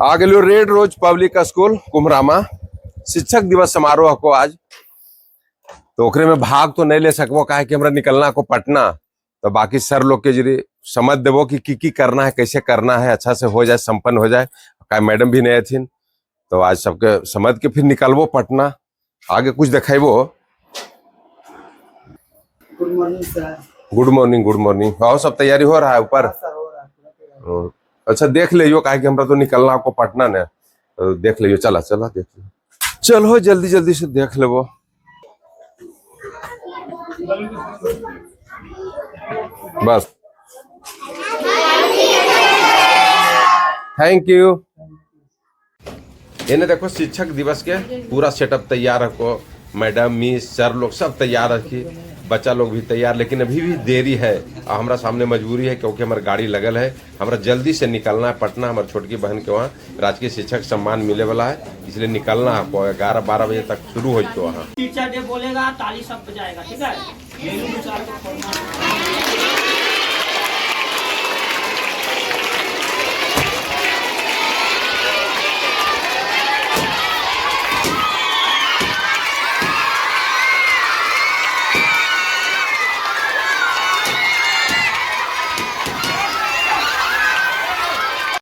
आ गेलियो red rose public school कुम्हरामा, शिक्षक दिवस समारोह को आज। तो ओकरे में भाग तो नहीं ले सकबो, काहे कि हमरा निकलना को पटना। तो बाकी सर लोग के जरिए समझ देबो कि की करना है, कैसे करना है, अच्छा से हो जाए, संपन्न हो जाए। का मैडम भी नहीं थी, तो आज सबके समझ के फिर निकलबो पटना। आगे कुछ देखेबो। Good morning sir. Good morning, good morning. और सब तैयारी हो रहा है ऊपर? हाँ सर, हो रहा है पूरा तैयारी। अच्छा देख लियो, काहे कि हमरा तो निकलना को पटना ने, तो देख लियो। चला चला देख लियो, चलो जल्दी जल्दी से देख लेबो। बस, thank you. इन्हें देखो शिक्षक दिवस के पूरा सेटअप तैयार रखो, मैडम मिस सर लोग सब तैयार रखी, बच्चा लोग भी तैयार, लेकिन अभी भी देरी है। और हमारा सामने मजबूरी है क्योंकि हमारा गाड़ी लगल है, हमारा जल्दी से निकलना है पटना। हमारे छोटकी बहन के वहाँ राजकीय शिक्षक सम्मान मिले वाला है, इसलिए निकलना है आपको। 11-12 बजे तक शुरू हो जाए वहाँ। टीचर डे बोलेगा, ताली सब बजाएगा, ठीक है?